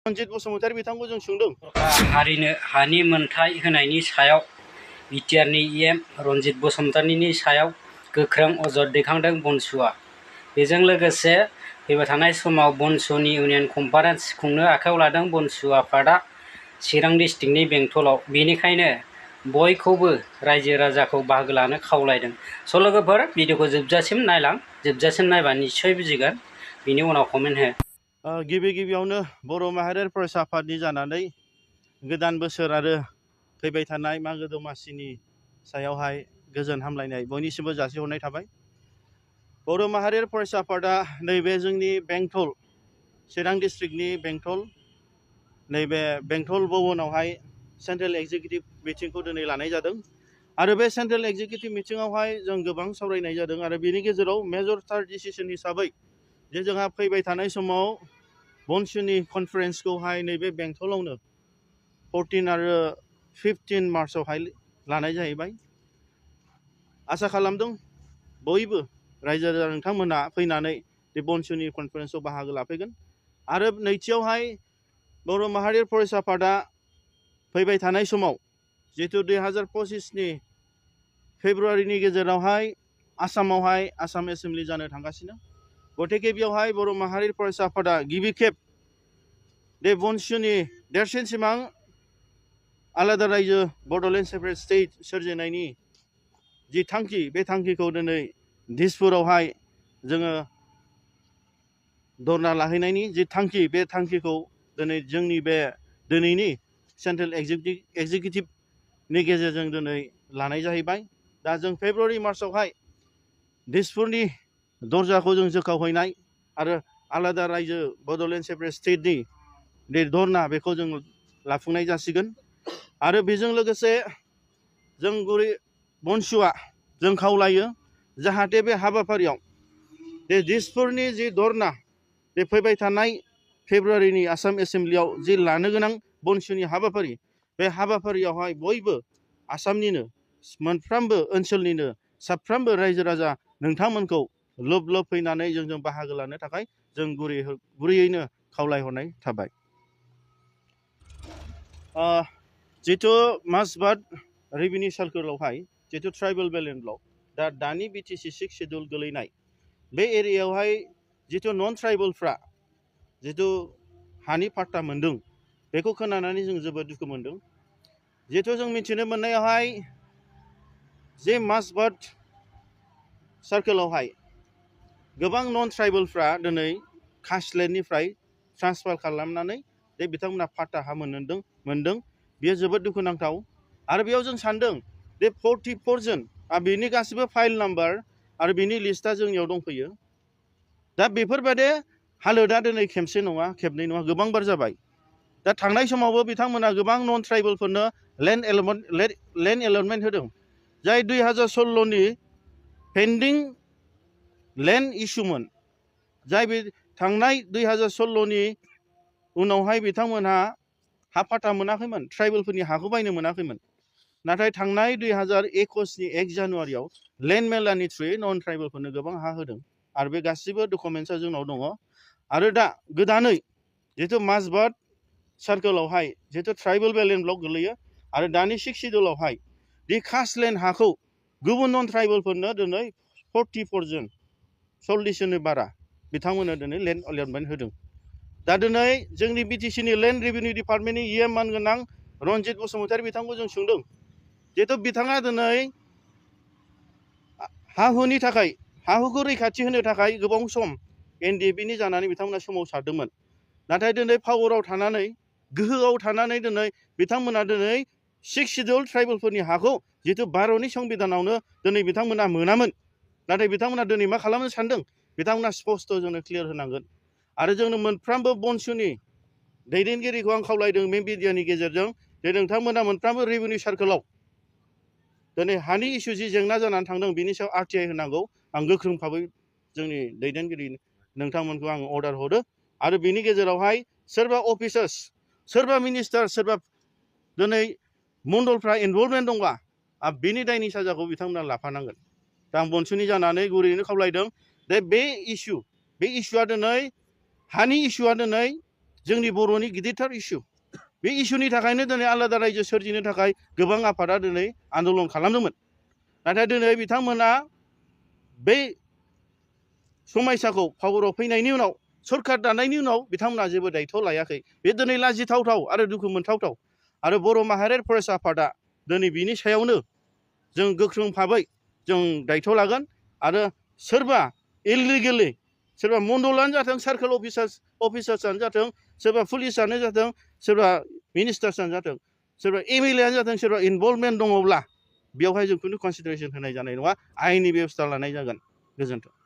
रन्जित बसुमतारी बिथांखौ जों सोंदों हारिनो हानि मोनथाय होनायनि सायाव बिटिआरनि इएम रन्जित बसुमतारीनि सायाव गोख्रों अजद दैखांदों बनसुआ। बेजों लोगोसे फैबाय थानाय समाव बनसुनि इउनियन कनफारेन्स खुंनो आखायाव लादों बनसु आफादा चिरां डिस्ट्रिक्टनि बेंटलाव। बेनिखायनो बयखौबो रायजो राजाखौ बाहागो लानो खावलायदों। स' लोगोफोर भिडिअखौ जोबजासिम नायलां, जोबजासिम नायबा निस्सय बुजिगोन, बिनि उनाव कमेन्ट हो। गिबियावनो बर' माहारियारि फरायसा आफादनि जानानै गोदान बोसोर आरो फैबाय थानाय मागो दमासिनि सायावहाय गोजोन हामलायनाय बयनिसिमबो जासिहरनाय थाबाय। बर' माहारियारि फरायसा आफादा नैबे जोंनि बेंटल चिरां डिस्ट्रिक्टनि बेंटल नैबे बेंटल भवनावहाय सेन्ट्रेल एक्जिकिउटिभ मिटिंखौ दिनै लानाय जादों आरो बे सेन्ट्रेल एक्जिकिउटिभ मिटिङावहाय जों गोबां सावरायनाय जादों आरो बेनि गेजेराव मेजरथार डिसिसन हिसाबै जे जोंहा फैबाय थानाय समाव बनसुनि कनफारेन्सखौहाय नैबे बेंटलावनो 14 आरो 15 मार्चआवहाय लानाय जाहैबाय। आसा खालामदों बयबो रायजो राजा नोंथांमोना फैनानै बे बनसुनि कनफारेन्सआव बाहागो लाफैगोन आरो नैथियावहाय बर' माहारियारि फरायसा आफादा फैबाय थानाय समाव जिहेतु 2025नि फेब्रुवारिनि गेजेरावहाय आसामावहाय आसाम एसेम्बलि जानो थांगासिनो, गतिके बेयावहाय बर' माहारियारि फरायसा आफादा गिबि खेब बे बनसुनि देरसिन सिमां आलादा रायजो बड'लेण्ड सेपारेट स्टेट सोरजिनायनि जि थांखि, बे थांखिखौ दिनै दिसपुरावहाय जोङो धरना लाहैनायनि जि थांखि, बे थांखिखौ दिनै जोंनि बे दिनैनि सेन्ट्रेल एक्जिकिउटिभनि गेजेरजों दिनै लानाय जाहैबाय। दा जों फेब्रुवारि मार्चआवहाय दिसपुरनि दरजाखौ जों जोखावहैनाय आरो आलादा रायजो बड'लेण्ड सेपारेट स्टेटनि बे धरना बेखौ जों लाफुंनाय जासिगोन आरो बेजों लोगोसे जों गुरै बनसुआ जों खावलायो जाहाथे बे हाबाफारियाव बे दिसपुरनि जि धरना बे फैबाय थानाय फेब्रुवारिनि आसाम एसेम्बलियाव जि लानो गोनां बनसुनि हाबाफारि, बे हाबाफारियावहाय बयबो आसामनिनो मोनफ्रोमबो ओनसोलनिनो साफ्रोमबो रायजो राजा नोंथांमोनखौ लोब लोब फैनानै जोंजों बाहागो लानो थाखाय जों गुरैयैनो खावलायहरनाय थाबाय। जिथु मासबाद रेभिनिउ सार्कोलावहाय जिथु ट्राइबेल बेलेन्स ब्लक, दा दानि बिटिसि 6 शेड्युल गोलैनाय बे एरियायावहाय जिथु नन ट्राइबेलफ्रा जिथु हानि पाट्टा मोन्दों, बेखौ खोनानानै जों जोबोद दुखु मोन्दों। जिथु जों मिथिनो मोननायावहाय जे मासबाद सार्कोलावहाय गोबां नन ट्राइबेलफ्रा दिनै कास्टलेन्डनिफ्राय ट्रान्सफार खालामनानै जे बिथांमोना पाट्टा हा मोन्दों, बेयो जोबोद दुखुनांथाव। आरो बेयाव जों सान्दों बे 44 जन बेनि गासिबो फाइल नाम्बार आरो बिनि लिस्टआ जोंनियाव दंफैयो। दा बेफोरबायदि हालोदा दिनै खेबसे नङा, खेबनै नङा, गोबांबार जाबाय। दा थांनाय समावबो बिथांमोना गोबां नन ट्राइबेलफोरनो लेन्ड एलटमेन्ट होदों, जाय 2016नि पेन्डिं लेन्ड इस्युमोन, जाय बे थांनाय 2016नि उनावहाय बिथांमोनहा हा पाट्टा मोनाखैमोन, ट्राइबेलफोरनि हाखौ बायनो मोनाखैमोन। नाथाय थांनाय 2021नि 1 जानुवारियाव लेन्ड मेलानि थ्रुयै नन ट्राइबेलफोरनो गोबां हा होदों आरो बे गासिबो डकुमेन्टसा जोंनाव दङ। आरो दा गोदानै जिथु मासबाद सार्कोलावहाय जिथु ट्राइबेल बेलेन्स ब्लक गोलैयो आरो दानि 6 शेड्युलावहाय बे कास्टलेन्ड हाखौ गुबुन नन ट्राइबेलफोरनो दिनै 44 जन 40 जननि बारा बिथांमोननो दिनै लेन्ड एलटमेन्ट होदों। दा दिनै जोंनि बिटिसिनि लेन्ड रेभिनिउ डिपार्टमेन्टनि इएम मानगोनां रन्जित बसुमतारी बिथांखौ जों सोंदों, जिहेतु बिथाङा दिनै हा हुनि थाखाय, हा हुखौ रैखाथि होनो थाखाय गोबां सम एनडिएफबिनि जानानै बिथांमोना सोमावसारदोंमोन। नाथाय दिनै पावाराव थानानै, गोहोआव थानानै दिनै बिथांमोना दिनै 6 शेड्युल ट्राइबेलफोरनि हाखौ जितु भारतनि संबिधानावनो दिनै बिथांमोना मोनामोन, नाथाय बिथांमोना दिनै मा खालामनो सानदों, बिथांमोना स्पस्ट जोंनो क्लियार होनांगोन। आरो जोंनो मोनफ्रोमबो बनसुनि दैदेनगिरिखौ आं खावलायदों बे मिडियानि गेजेरजों जे नोंथांमोना मोनफ्रोमबो रेभिनिउ सार्कोलाव दिनै हानि इस्यु जि जेंना जानानै थांदों बिनि सायाव आरटिआइ होनांगौ। आं गोख्रों भाबै जोंनि दैदेनगिरि नोंथांमोनखौ आं अर्डार हरो आरो बिनि गेजेरावहाय सोरबा अफिसार्स, सोरबा मिनिस्टार, सोरबा दिनै मण्डलफ्रा इनभल्भमेन्ट दंबा बिनि दायनि साजाखौ बिथांमोना लाफानांगोन। दा आं बनसुनि जानानै गुरैयैनो खावलायदों जे बे इस्युआ दिनै हानि इस्युआ दिनै जोंनि बर'नि गिदिरथार इसु बे इसुनि थाखायनो दिनै आलादा रायजो सोरजिनो थाखाय गोबां आफादा दिनै आन्दलन खालामदोंमोन नाथाय दिनै बिथांमोना बै समायसाखौ पावाराव फैनायनि उनाव सरखार दानायनि उनाव बिथांमोना जेबो दायथ' लायाखै बे दिनै लाजिथावथाव आरो दुखु मोनथावथाव आरो बर' माहारियारि फरायसा आफादा दिनै बिनि सायावनो जों गोख्रों भाबै जों दायथ' लागोन आरो सोरबा इलिगेलि सोरबा मण्डलानो जाथों सार्कोल अफिसार्सआनो जाथों सोरबा पुलिसानो जाथों सोरबा मिनिस्टार्सआनो जाथों सोरबा एमएलएआनो जाथों सोरबा इनभल्भमेन्ट दङब्ला बेवहाय जों खुनु कनसिडारेसन होनाय जानाय नङा आयेननि बेबस्था लानाय जागोन गोजोन्थों